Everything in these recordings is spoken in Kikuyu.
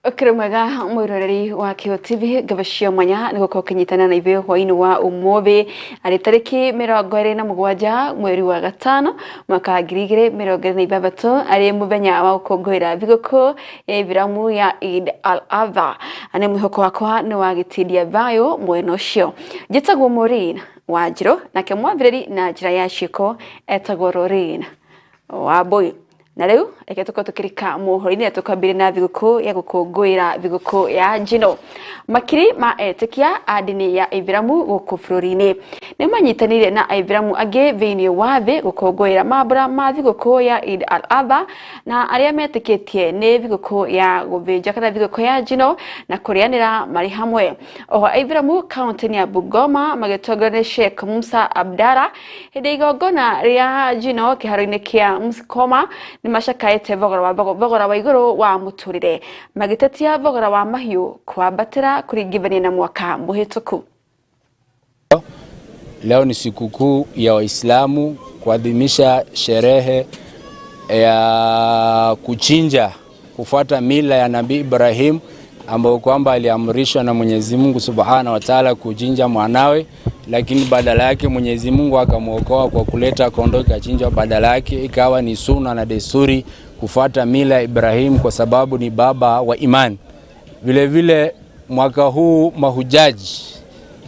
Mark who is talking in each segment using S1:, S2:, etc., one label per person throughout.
S1: Ũkĩrĩ mwega mwĩroreri wa Kĩo TV, ngaba mwanya nĩ gũkorwo ũkĩnyitana na ithuĩ hwaĩ-inĩ wa ũmũthĩ, arĩ tarĩki 27 mweri wa gatano mwaka wa 2026, arĩ mũthenya wa gũkũngũĩra thigũkũ ya Ithĩramu ya Eid al-Adha. Nĩ mwĩhoko wakwa nĩ wagĩtindia thayũ mwena ũcio. Njĩtagwo Maureen Wanjirũ, nake mwambĩrĩri na njĩra ya ciĩko etagwo Lorraine Wambui. Na rĩu reke tũkorwo tũkĩrika mohoro-inĩ, tũkambĩrĩria na thigũkũ ya gũkũngũĩra thigũkũ ya njino. Makiri ma etĩkia a ndini ya Ithĩramu gũkũ bũrũri-inĩ nĩ manyitanĩire na Aithĩramu angĩ thĩinĩ wa thĩ gũkũngũĩra mambura ma thigũkũ ya Eid al-Adha, na arĩa metĩkĩtie nĩ thigũkũ ya gũthĩnja kana thigũkũ ya njino na kũrĩanĩra marĩ hamwe. Oho Aithĩramu kaunti-inĩ ya Bungoma magĩtongorio nĩ Sheikh Musa Abdalla hĩndĩ ya igongona rĩa njino kĩharo-inĩ kĩa Msikoma nĩ macakaĩte thogora wa igũrũ wa mũtũrĩre, magĩtetia thogora wa mahiũ kwambatĩra kũringithania na mwaka mũhĩtũku.
S2: Leo ni sikukuu ya Waislamu kuadhimisha sherehe ya kuchinja kufuata mila ya Nabii Ibrahim, ambayo kwamba aliamrishwa na Mwenyezi Mungu Subhanahu wa Ta'ala kuchinja mwanawe, lakini badala yake Mwenyezi Mungu akamwokoa kwa kuleta kondoo ikachinjwa badala yake. Ikawa ni suna na desturi kufuata mila ya Ibrahim kwa sababu ni baba wa imani. Vile vile mwaka huu mahujaji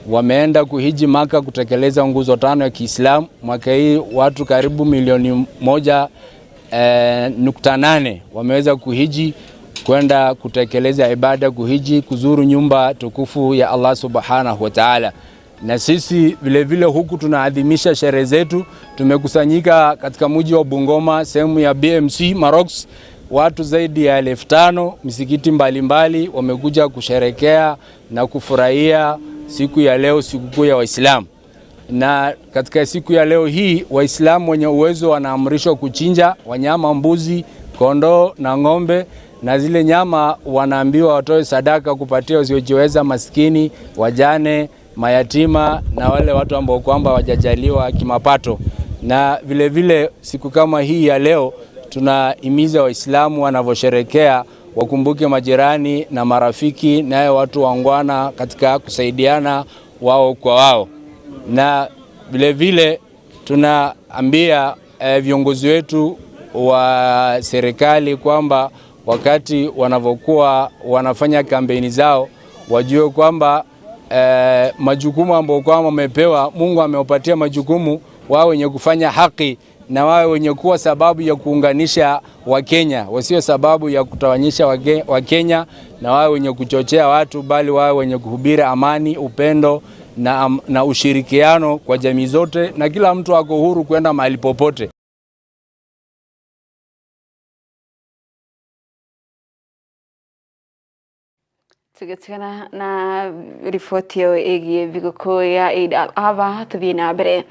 S2: wameenda kuhiji Maka kutekeleza nguzo tano ya Kiislamu. Mwaka hii watu karibu milioni 1.8 wameweza kuhiji kwenda kutekeleza ibada, kuhiji, kuzuru nyumba tukufu ya Allah Subhanahu wa Ta'ala. Na sisi vile vile huku tunaadhimisha sherehe zetu. Tumekusanyika katika mji wa Bungoma, sehemu ya BMC Marox, watu zaidi ya 5,000, misikiti mbalimbali wamekuja kusherekea na kufurahia siku ya leo, sikukuu ya Waislamu. Na katika siku ya leo hii Waislamu wenye uwezo wanaamrishwa kuchinja wanyama, mbuzi, kondoo na ng'ombe, na zile nyama wanaambiwa watoe sadaka kupatia wasiojiweza, maskini, wajane, mayatima na wale watu ambao kwamba wajajaliwa kimapato. Na vile vile siku kama hii ya leo tunahimiza Waislamu wanavyosherekea wakumbuke majirani na marafiki, naye watu wangwana katika kusaidiana wao kwa wao. Na vile vile tunaambia viongozi wetu wa serikali kwamba wakati wanavyokuwa wanafanya kampeni zao wajue kwamba majukumu ambayo kwamba wamepewa, Mungu amewapatia majukumu wao wenye kufanya haki na wao wenye kuwa sababu ya kuunganisha Wakenya, wasio sababu ya kutawanyisha Wakenya, na wao wenye kuchochea watu, bali wao wenye kuhubiri amani, upendo na ushirikiano kwa jamii zote, na kila mtu ako huru kwenda mahali popote.
S1: Tũgĩtigana na riboti ĩyo ĩgiĩ thigũkũ ya Eid al-Adha, tũthiĩ na mbere.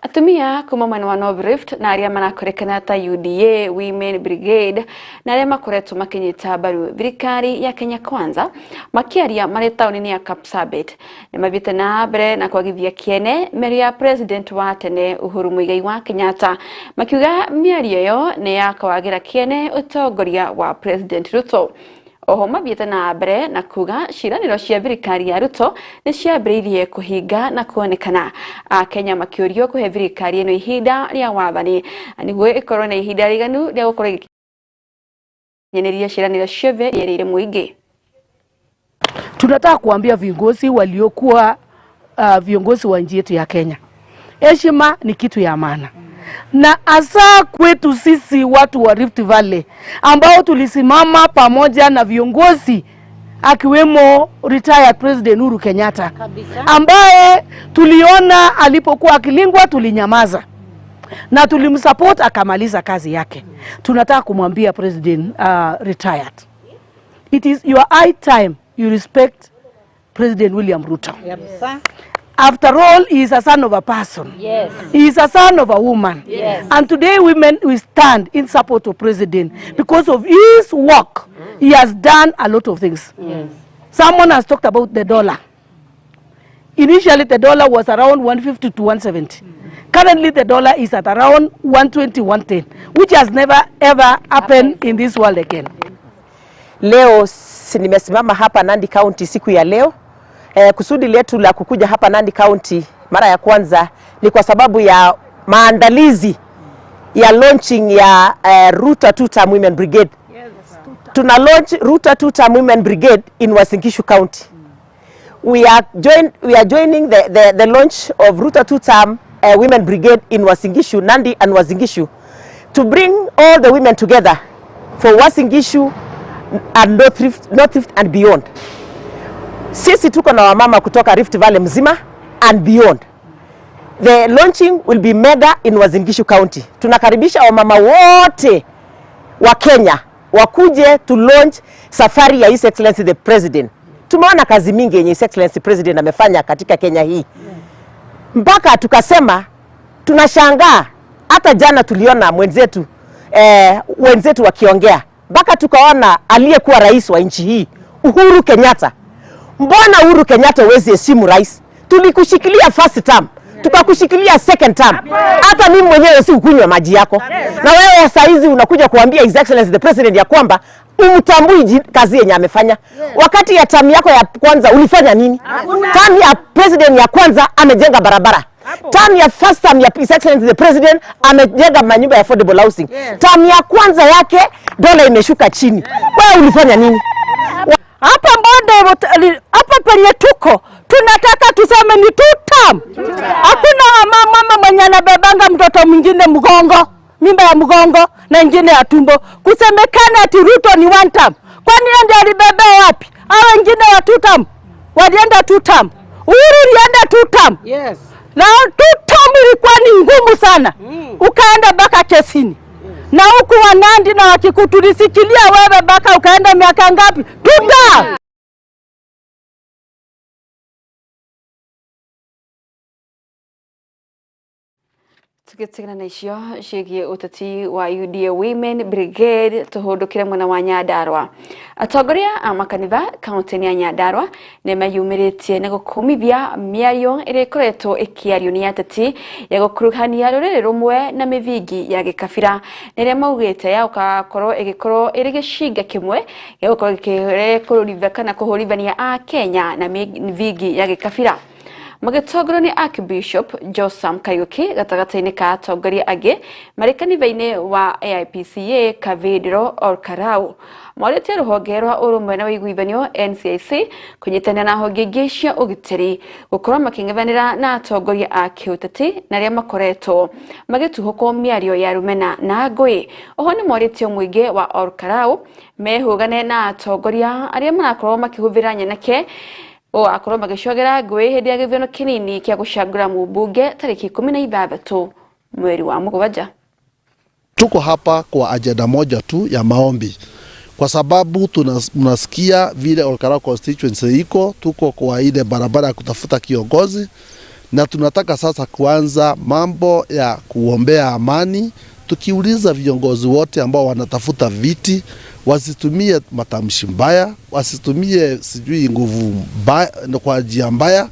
S1: Atumia kuma mwena wa North Rift na arĩa marakorekana ta UDA Women Brigade na arĩa makoretwo makĩnyita mbaru thirikari ya Kenya Kwanza, makĩaria marĩ taũni-inĩ ya Kapsabet, nĩ mathiĩte na mbere na kwagithia kĩene mĩario ya president wa tene Uhuru Muigai wa Kenyatta, makiuga mĩario ĩyo nĩ ya kwagĩra kĩene ũtongoria wa President Ruto. Oho mathiĩte na mbere na kuga ciĩranĩro cia thirikari ya Ruto nĩ ciambĩrĩirie kũhinga na kuonekana. Akenya makĩũrio kũhe thirikari ĩno ihinda rĩa wathani nĩguo ĩkorwo na ihinda rĩiganu rĩa gũkorwo ĩgĩkinyanĩria ciĩranĩro ciothe yerĩire mũingĩ.
S3: Tunataka kuambia viongozi waliokuwa viongozi wa nchi yetu ya Kenya, heshima ni kitu ya maana, na hasa kwetu sisi watu wa Rift Valley ambao tulisimama pamoja na viongozi akiwemo retired President Uhuru Kenyatta, ambaye tuliona alipokuwa akilingwa tulinyamaza na tulimsupport akamaliza kazi yake. Tunataka kumwambia President retired, it is your high time you respect President William Ruto. After all, he is a son of a person. He is a son of a woman. And today women, we stand in support of President because of his work. He has done a lot of things. Someone has talked about the dollar. Initially, the dollar was around 150 to 170. Currently, the dollar is at around 120, 110, which has never ever happened in this world again.
S4: Leo nimesimama hapa Nandi County siku ya leo. Kusudi letu la kukuja hapa Nandi County mara ya kwanza ni kwa sababu ya maandalizi ya launching ya Ruto Two Term Women Brigade. Tuna launch Ruto Two Term Women Brigade in Uasin Gishu County. We are joining the launch of Ruto Two Term Women Brigade in Uasin Gishu, Nandi and Uasin Gishu, to bring all the women together for Uasin Gishu and North Rift and beyond. Sisi tuko na wamama kutoka Rift Valley mzima and beyond. The launching will be mega in Uasin Gishu County. Tunakaribisha wamama wote wa Kenya wakuje to launch safari ya His Excellency the President. Tumeona kazi mingi yenye His Excellency President amefanya katika Kenya hii, mpaka tukasema tunashangaa. Hata jana tuliona wenzetu wakiongea, mpaka tukaona aliyekuwa rais wa nchi hii, Uhuru Kenyatta. Mbona Uhuru Kenyatta huwezi heshimu rais? Tulikushikilia first term, tukakushikilia second term. Hata mimi mwenyewe si ukunywa maji yako, na wewe saa hizi unakuja kuambia His Excellency the President ya kwamba umtambui kazi yenye amefanya. Wakati ya term yako ya kwanza ulifanya nini? Term ya president ya kwanza amejenga barabara. Term ya first term ya His Excellency the President amejenga manyumba ya affordable housing. Term ya kwanza yake dola imeshuka chini. Wewe ulifanya nini?
S5: Hapa Mbonde, hapa penye tuko tunataka tuseme ni two term. Hakuna mama mwenye anabebanga mtoto mwingine mgongo, mimba ya mgongo na ingine ya tumbo. Kusemekana ati Ruto ni one term, kwani yeye ndiye alibebea wapi? Hao wengine wa two term walienda two term. Uhuru alienda two term. Na two term ilikuwa ni ngumu sana, ukaenda mpaka kesini na huku Wanandi na Wakikuyu tulisikilia wewe mpaka ukaenda miaka ngapi? Two term.
S1: Tũgĩtigana na icio ciĩgiĩ ũteti wa UDA Women Brigade, tũhũndũkĩre mwena wa Nyandarua. Atongoria a makanitha kaunti-inĩ ya Nyandarua nĩ meyumĩrĩtie na gũkũmithia mĩario ĩrĩa ĩkoretwo ĩkĩario nĩ ateti ya gũkuruhania rũrĩrĩ rũmwe na mĩthingi ya gĩkabira, na ĩrĩa maugĩte ya gũgakorwo ĩgĩkorwo ĩrĩ gĩcinga kĩmwe gĩa gũkorwo gĩkĩrũrithia kana kũhũrithania a Kenya na mĩthingi ya gĩkabira. Magĩtongorio nĩ Archbishop Josam Kariuki gatagatĩ-inĩ ka atongoria angĩ marĩ kanitha-inĩ wa AIPCA Cathedral Olkalou, morĩtie rũhonge rwa ũrũmwe na ũiguithanio NCIC kũnyitanĩra na honge ingĩ cia ũgitĩri gũkorwo makĩng'ethanĩra na atongoria a kĩũteti na arĩa makoretwo magĩtuhũkwo mĩario ya rũmena na ngũĩ. Oho nĩ morĩtie mũingĩ wa Olkalou mehũgane na atongoria arĩa marakorwo makĩhũthĩra nyanake o akorwo magĩcogera ngũĩ hĩndĩ ya gĩthurano kĩnini kĩa gũcagũra mũmbunge tarĩki 16 mweri wa 7.
S6: Tuko hapa kwa ajenda moja tu ya maombi, kwa sababu tunasikia vile Olkalou constituency iko, tuko kwa ile barabara ya kutafuta kiongozi, na tunataka sasa kuanza mambo ya kuombea amani, tukiuliza viongozi wote ambao wanatafuta viti wasitumie matamshi mbaya, wasitumie sijui nguvu mbaya, kwa njia mbaya,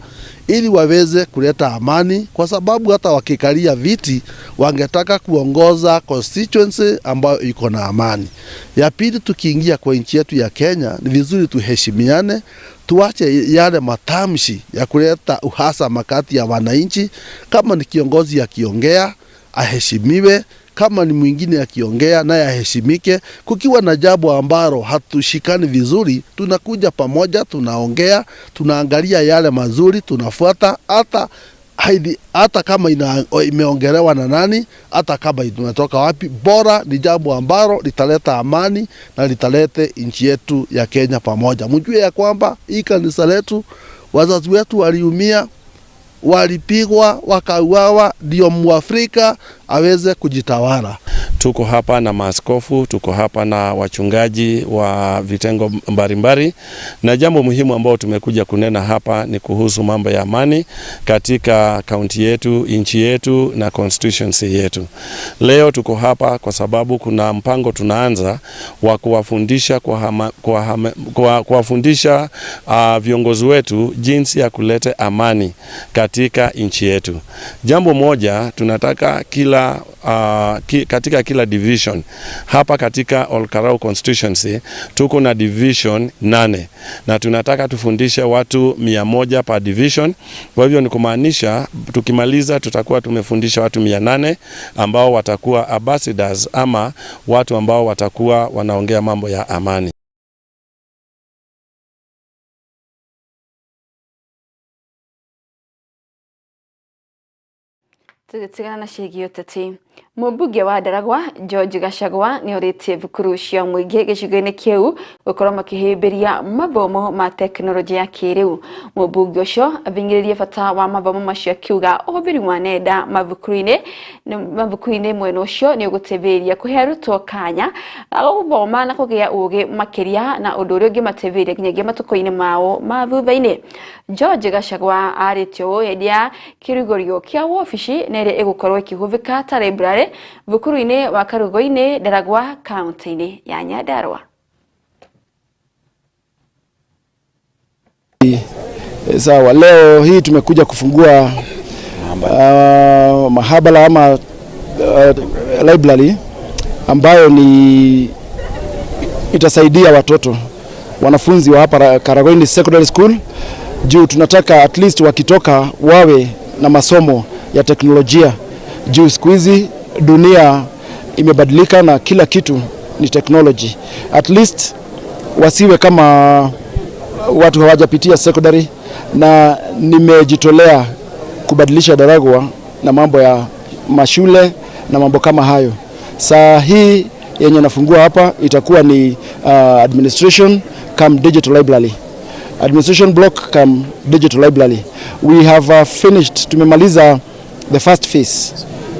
S6: ili waweze kuleta amani, kwa sababu hata wakikalia viti wangetaka kuongoza constituency ambayo iko na amani. Ya pili, tukiingia kwa nchi yetu ya Kenya, ni vizuri tuheshimiane, tuache yale matamshi ya kuleta uhasama kati ya wananchi. Kama ni kiongozi akiongea aheshimiwe, kama ni mwingine akiongea naye aheshimike. Kukiwa na jambo ambalo hatushikani vizuri, tunakuja pamoja, tunaongea, tunaangalia yale mazuri, tunafuata hata kama imeongelewa na nani, hata kama inatoka wapi, bora ni jambo ambalo litaleta amani na litalete nchi yetu ya Kenya pamoja. Mjue ya kwamba hii kanisa letu, wazazi wetu waliumia, walipigwa, wakauawa, ndio Mwafrika aweze kujitawala.
S7: Tuko hapa na maaskofu, tuko hapa na wachungaji wa vitengo mbalimbali, na jambo muhimu ambao tumekuja kunena hapa ni kuhusu mambo ya amani katika kaunti yetu, nchi yetu na constituency yetu. Leo tuko hapa kwa sababu kuna mpango tunaanza wa kuwafundisha kuwafundisha viongozi wetu jinsi ya kuleta amani katika nchi yetu. Jambo moja tunataka kila katika kila division. Hapa katika Olkarau constituency tuko na division 8 na tunataka tufundishe watu 100 per division. Kwa hivyo ni kumaanisha tukimaliza tutakuwa tumefundisha watu 800 ambao watakuwa ambassadors ama watu ambao watakuwa wanaongea mambo ya amani.
S1: Tũgĩtigana na ciĩgiĩ ũteti, mũmbunge wa Ndaragwa George Gachagua nĩ orĩtie thukuru cia mũingĩ gĩcigo-inĩ kĩu gũkorwo makĩhĩmbĩria mathomo ma tekinoronjĩ ya kĩrĩu. Mũmbunge ũcio athing'ĩrĩirie bata wa mathomo macio akiuga ũhũthĩri wa nenda mathukuru-inĩ mwena ũcio nĩ ũgũteithĩrĩria kũhe arutwo kanya ga gũthoma na kũgĩa ũgĩ makĩria, na ũndũ ũrĩa ũngĩmateithĩrĩria nginyagia matukũ-inĩ mao ma thutha-inĩ. George Gachagua arĩtie ũũ hĩndĩ ya kĩrugũrio kĩa wabici na ĩrĩa ĩgũkorwo ĩkĩhũthĩka ta library thukuru-inĩ wa Karugo-inĩ, Ndaragwa, kaunti-inĩ ya Nyandarua.
S8: Sawa, leo hii tumekuja kufungua mahabara ama library ambayo ni itasaidia watoto wanafunzi wa hapa Karagoini Secondary School, juu tunataka at least wakitoka wawe na masomo ya teknolojia, juu siku hizi dunia imebadilika na kila kitu ni technology. At least wasiwe kama watu hawajapitia secondary, na nimejitolea kubadilisha Ndaragwa na mambo ya mashule na mambo kama hayo. Saa hii yenye nafungua hapa itakuwa ni administration cum digital library. Administration block cum digital library. We have finished, tumemaliza the first phase.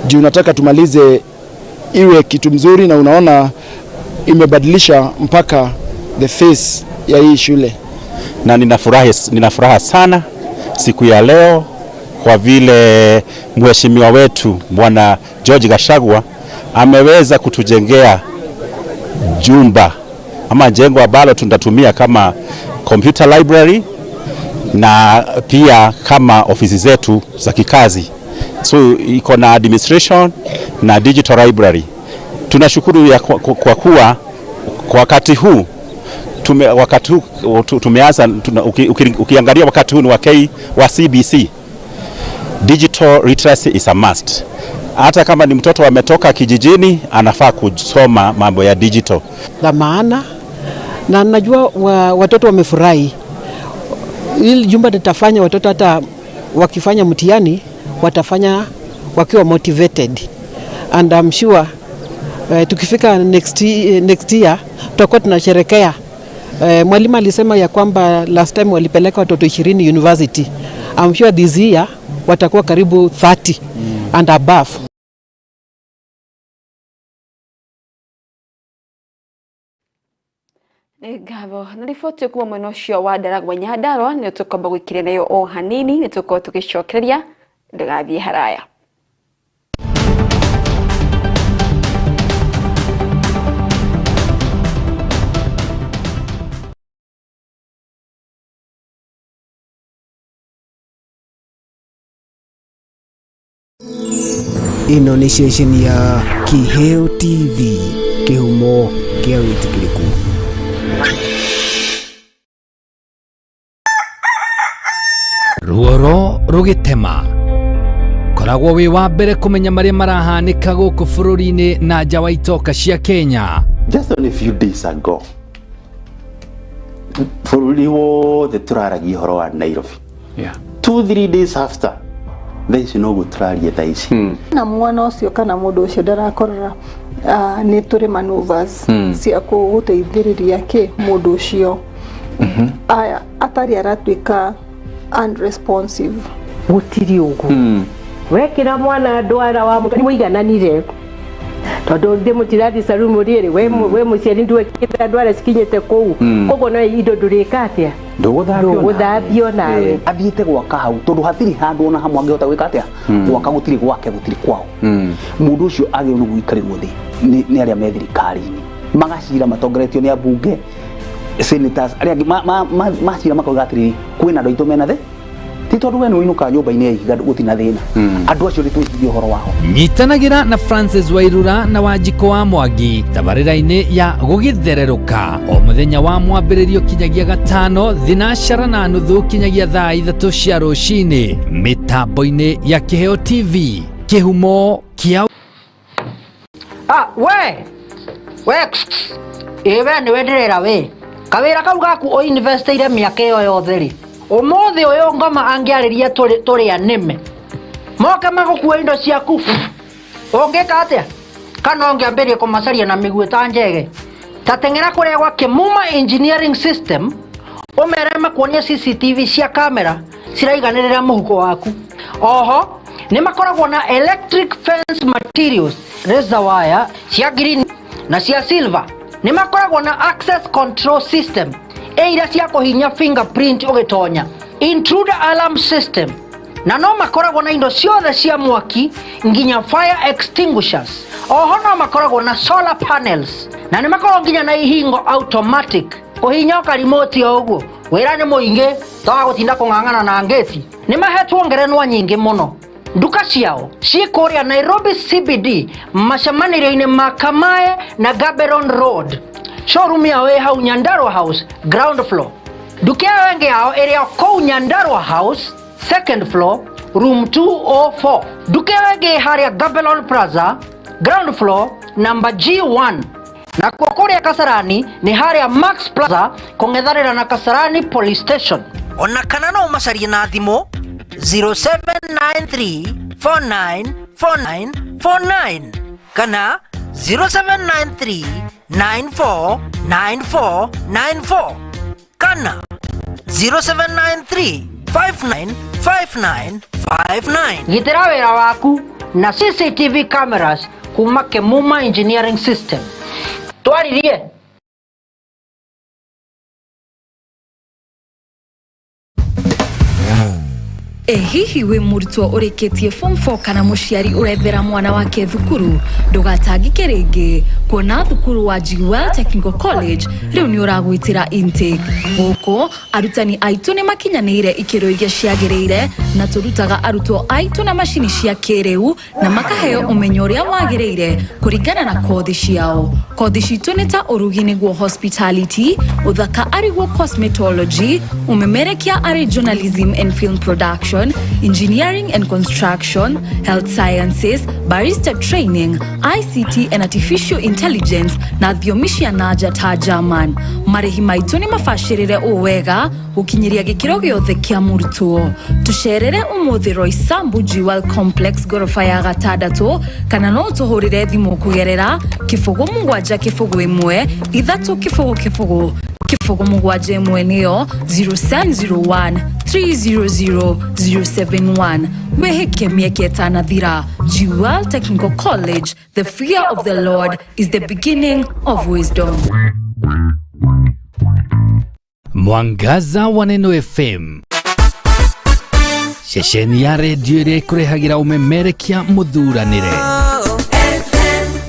S8: Juu nataka tumalize iwe kitu mzuri, na unaona imebadilisha mpaka the face ya hii shule.
S9: Na nina furaha sana siku ya leo kwa vile mheshimiwa wetu Bwana George Gachagua ameweza kutujengea jumba ama jengo ambalo tutatumia kama computer library na pia kama ofisi zetu za kikazi. So iko na administration na digital library. Tunashukuru kwa kuwa kwa wakati huu tumeanza, ukiangalia wakati huu ni wa CBC. Digital literacy is a must. Hata kama ni mtoto ametoka kijijini anafaa kusoma mambo ya digital.
S10: La maana, na najua watoto wamefurahi. Hili jumba litafanya watoto hata wakifanya mtihani watafanya wakiwa motivated. And I'm sure tukifika next year tutakuwa tunasherehekea. Mwalimu alisema ya kwamba last time walipeleka watoto 20 university. I'm sure this year watakuwa karibu 30 and above.
S1: Nĩ ngatho na riboti kuma mwena ũcio wa Ndaragwa Nyandarua nĩ tũkomba gwĩkiria nayo o hanini, nĩ tũkorwo tũgĩcokereria, ndũgathiĩ haraya.
S11: Ĩno nĩ ceceni ya Kiheo TV, kĩhumo kĩa wĩtĩkĩrĩku.
S12: Ruoro rũgĩtema, koragwo wĩ wa mbere kũmenya marĩa marahanĩka gũkũ bũrũri-inĩ na nja wa itoka cia Kenya.
S13: Just only a few days ago, bũrũri wothe tũraragia ũhoro wa Nairobi. 2-3 days after, thaa ici noguo tũraria thaa ici.
S14: Na mwana ũcio kana mũndũ ũcio ndarakorora nĩ tũrĩ maneuvers cia gũteithĩrĩria kĩ mũndũ ũcio aya atarĩ aratuĩka unresponsive.
S15: Gũtirĩ ũguo wekĩra mwana ndwara wa mũtwe mũigananire, tondũ ndĩ mũtirathi sarumu rĩrĩ we mũciari ndwekĩra ndwara cikinyĩte kũu, koguo no indo ndũrĩka atĩa, ndũgũthambio nawe.
S16: Athiĩte gwaka hau tondũ hatirĩ handũ ona hamwe angĩhota gwĩka atĩa, gwaka gũtirĩ gwake, gũtirĩ kwao. Mũndũ ũcio agĩrĩirwo nĩ gũikarĩrwo thĩ nĩ arĩa me thirikari-inĩ, magacira matongoretio nĩ ambunge, senators arĩa angĩ macira makauga atĩrĩrĩ, kwĩna andũ aitũ mena thĩ. Ti tondũ we nĩ ũinũkaga nyũmba-inĩ ya ihiga gũtirĩ na thĩna. Andũ acio nĩ twĩcirie ũhoro wao.
S12: Nyitanagĩra na Francis Wairura na Wanjikũ wa Mwangi tabarĩra-inĩ ya gũgĩthererũka o mũthenya wa mwambĩrĩrio kinyagia gatano thinacara na nuthu kinyagia thaa ithatũ cia rũcinĩ mĩtambo-inĩ ya Kĩheo TV, kĩhumo kĩa
S17: Ah, we we ĩ we nĩwe ndĩrera we kawĩra kau gaku ũinvestĩire mĩaka ĩyo yothe rĩ, ũmũthĩ ũyũ ngoma angĩarĩria tũrĩ anĩme moke magũkua indo ciaku, ũngĩka atĩa? Kana ũngĩambĩrĩria kũmacaria na mĩguĩ ta njege? Ta teng'era kũrĩa gwa Kĩmuma Engineering System, ũmere makuonie CCTV cia kamera ciraiganĩrĩra mũhuko waku. Oho nĩ makoragwo na electric fence materials, razor wire cia green na cia silver. Nĩ makoragwo na access control system ĩ iria cia kũhinya fingerprint ũgĩtonya, intruder alarm system, na no makoragwo na indo ciothe cia mwaki nginya fire extinguishers. Oho no makoragwo na solar panels na nĩ makoragwo nginya na ihingo automatic kũhinya karimoti o ũguo. Wĩra nĩ mũingĩ toga gũtinda kũng'ang'ana na ngĩti. Nĩ mahetwo ngerenwa nyingĩ mũno. Nduka ciao ciĩ kũrĩa Nairobi CBD, macemanĩrio-inĩ ma Kamae na Gaberon Road. Showroom yao ĩ hau Nyandarua House, ground floor. Nduka ĩyo ĩngĩ yao ĩrĩ o kũu Nyandarua House, second floor, room 204. Nduka ĩyo ĩngĩ ĩ harĩa Gabelon Plaza, ground floor, number G1. Nakuo kũrĩa Kasarani nĩ harĩa Max Plaza, kũng'ethanĩra na Kasarani Police Station. Ona kana no ũmacarie na thimũ 0793494949 kana 0793949494 kana 0793595959. Gitĩra wĩra waku na CCTV cameras kuma Kemuma Engineering System. Twaririe.
S18: Ĩ hihi wĩ mũrutwo ũrĩkĩtie form 4 kana mũciari ũrethera mwana wake thukuru? Ndũgatangĩke rĩngĩ, kuona thukuru wa Jewel Technical College rĩu nĩ ũragwĩtĩra intake. Gũkũ arutani aitũ nĩ makinyanĩire ikĩro iria ciagĩrĩire, na tũrutaga arutwo aitũ na macini cia kĩrĩu na makaheo ũmenyo ũrĩa wagĩrĩire kũringana na kothi ciao. Kothi citũ nĩ ta ũrugi nĩguo hospitality, ũthaka arĩguo cosmetology, ũmemerekia arĩ journalism and film production, engineering and construction, health sciences, barista training, ICT and artificial intelligence na thiomi cia nanja ta German. Marĩhi maitũ nĩ mabacĩrĩre ũũ wega gũkinyĩria gĩkĩro gĩothe kĩa mũrutwo. Tũcerere ũmũthĩ Roysambu Jewel Complex, ngoroba ya gatandatũ, kana no ũtũhũrĩre thimũ kũgerera 0 7 0 1 3 0 0 0 7 1, nĩyo 0701 300 071. Wĩhĩke mĩeke ĩtanathira. Jewel Technical College, the fear of the Lord is the beginning of wisdom.
S12: Mwangaza wa Neno FM, ceceni ya redio ĩrĩa ĩkũrehagĩra ũmemerekia mũthuranĩre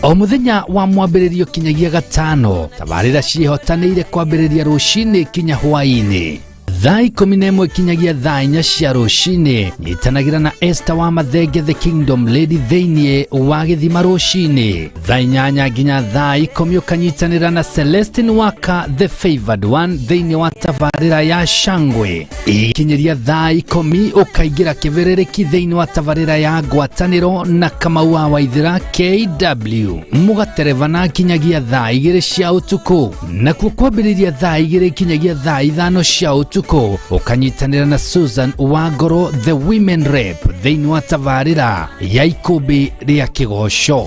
S12: o mũthenya wa mwambĩrĩrio kinyagia gatano. Tabarĩra ciĩhotanĩire kwambĩrĩria rũcinĩ kinya hwaĩ-inĩ thaa 11 kinyagia thaa 4 cia rũcinĩ. Nyitanagĩra na Esther wa Mathenge, the Kingdom Lady, thĩinĩ wa gĩthima rũcinĩ thaa 8 nginya thaa 10. Ũkanyitanĩra na Celestine Waka, the favored one, thĩinĩ wa tabarĩra ya Shangwe. Ikinyĩria thaa 10 ũkaingĩra kĩbĩrĩrĩki thĩinĩ wa tabarĩra ya Ngwatanĩro na Kamau wa Waithĩra KW, mũgaterebana kinyagia thaa 2 cia ũtukũ. Nakuo kwambĩrĩria thaa 2 kinyagia thaa 5 cia ũtukũ ũkanyitanĩra na Susan Wangoro, the women rep, thĩinĩ wa tabarĩra ya Ikũmbĩ rĩa Kĩgoco.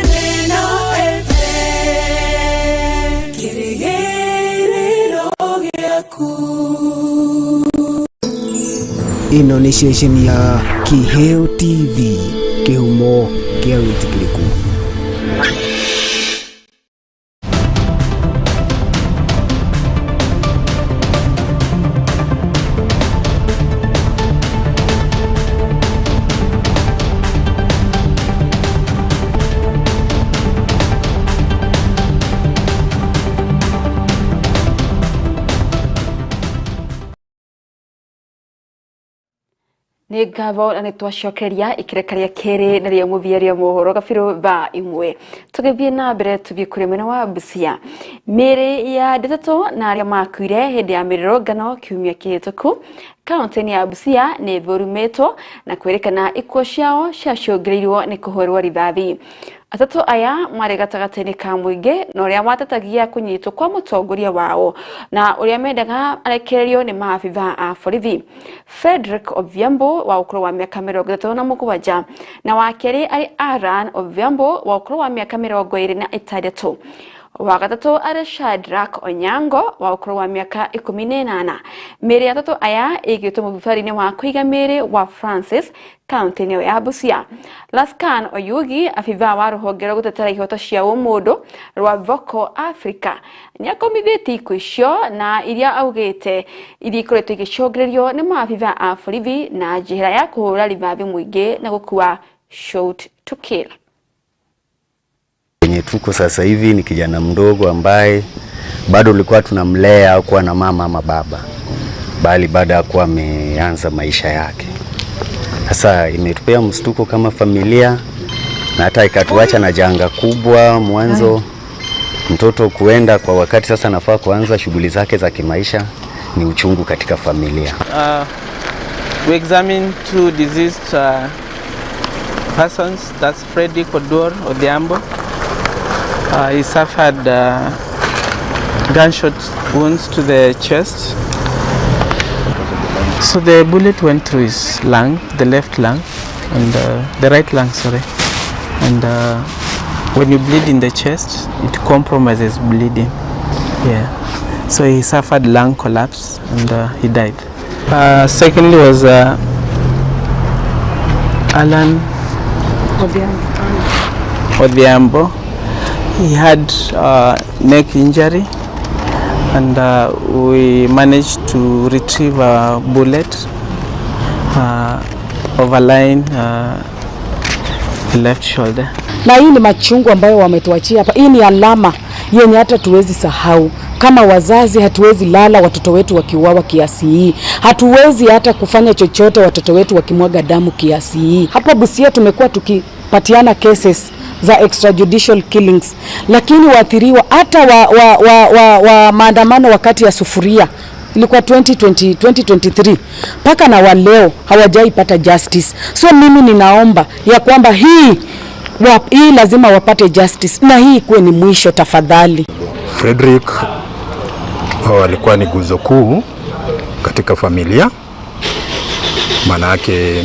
S19: Neno FM, kĩrĩgĩrĩro gĩaku.
S11: Ĩno nĩ ceceni ya Kĩheo TV, kĩhumo kĩa wĩtĩkĩrĩku.
S1: Nĩ ngatho na nĩ twacokeria ikĩreka rĩa kerĩ na rĩa mũthia rĩa mohoro gabirũ thaa 1. Tũgĩthiĩ na mbere tũthiĩ kũrĩ mwena wa Busia. Mĩĩrĩ ya andũ 3 na arĩa makuire hĩndĩ ya mĩrũrũngano kiumia kĩhĩtũku kaunti-inĩ ya Busia nĩ ithũrimĩtwo na kwĩrĩkana ikuũ ciao ciacũngĩrĩirio nĩ kũhũrwo rithathi. 3 aya marĩ gatagatĩ-inĩ ka mũingĩ na ũrĩa watetagia kũnyitwo kwa mũtongoria wao na ũrĩa mendaga arekererio nĩ maabitha a borithi. Frederick Odhiambo wa ũkũrũ wa mĩaka 37 na wa kerĩ arĩ Aaron Odhiambo wa ũkũrũ wa mĩaka 26. Wa gatatũ arĩ Shadrack Onyango wa ũkũrũ wa mĩaka 18. Mĩĩrĩ ya 3 aya ĩigĩtwo mũthibarĩ-inĩ wa kũiga mĩĩrĩ wa Francis kaunti-inĩ ya Busia. Lascan Oyugi, abithaa wa rũhonge rwa gũtetera ihoto cia ũmũndũ rwa Vocal Africa, nĩakomithĩtie ikuũ icio na iria augĩte iria ikoretwo igĩcũngĩrĩrio nĩ maabithaa a borithi na njĩra ya kũhũra rithathi mũingĩ na gũkua shoot to kill.
S20: Kwenye tuko sasa hivi ni kijana mdogo ambaye bado ulikuwa tunamlea au kuwa na mama ama baba, bali baada ya kuwa ameanza maisha yake. Sasa imetupea mstuko kama familia na hata ikatuacha na janga kubwa mwanzo. Mtoto kuenda kwa wakati sasa nafaa kuanza shughuli zake za kimaisha ni uchungu katika familia.
S21: We examined 2 deceased persons. That's Frederick Oduor Odhiambo. He suffered gunshot wounds to the chest. So the bullet went through his lung, the left lung, and the right lung, sorry. And when you bleed in the chest, it compromises bleeding. Yeah. So he suffered lung collapse and he died. Secondly was Alan Odhiambo. He had neck injury, and we managed to retrieve a bullet overlying the left shoulder.
S22: Na hii ni machungu ambayo wametuachia hapa. Hii ni alama yenye hata tuwezi sahau. Kama wazazi hatuwezi lala watoto wetu wakiuawa kiasi hii. Hatuwezi hata kufanya chochote watoto wetu wakimwaga damu kiasi hii. Hapa Busia tumekuwa tukipatiana cases za extrajudicial killings, lakini waathiriwa hata wa maandamano wakati ya sufuria ilikuwa 2023 mpaka na waleo hawajaipata justice. So mimi ninaomba ya kwamba hii lazima wapate justice na hii ikuwe ni mwisho tafadhali.
S23: Frederick alikuwa ni guzo kuu katika familia, maana yake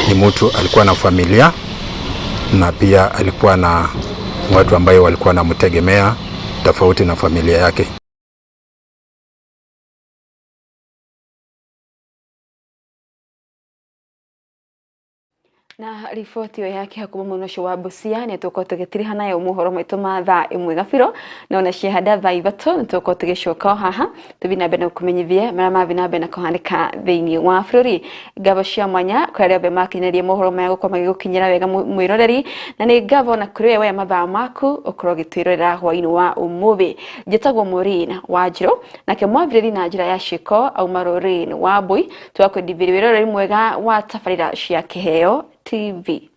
S23: ni mtu alikuwa na familia na pia alikuwa na watu ambaye walikuwa wanamtegemea tofauti na familia yake.
S1: Na riboti ĩyo ya kĩeha kuma mwena ũcio wa Busia nĩ tũgũkorwo tũgĩtiriha nayo mohoro maitũ ma thaa 1 gabiro na ona ciahanda thaa 3 nĩ tũgũkorwo tũgĩcoka o haha tũthiĩ na mbere na gũkũmenyithie marĩa mathiĩ na mbere na kũhanĩka thĩinĩ wa bũrũri. Ngatho cia mwanya kũrĩ arĩa othe makinyanĩria mohoro maya gũkorwo magĩgũkinyĩra wega mwĩroreri, na nĩ ngatho na kũrĩ we woya mathaa maku ũkorwo ũgĩtwĩrorera hwaĩ-inĩ wa ũmũthĩ. Njĩtagwo Maureen Wanjirũ, nake mwambĩrĩri na njĩra ya ciĩko auma Lorraine Wambui. Tũgakwendithĩria wĩroreri mwega wa tabarĩra cia Kĩheo TV.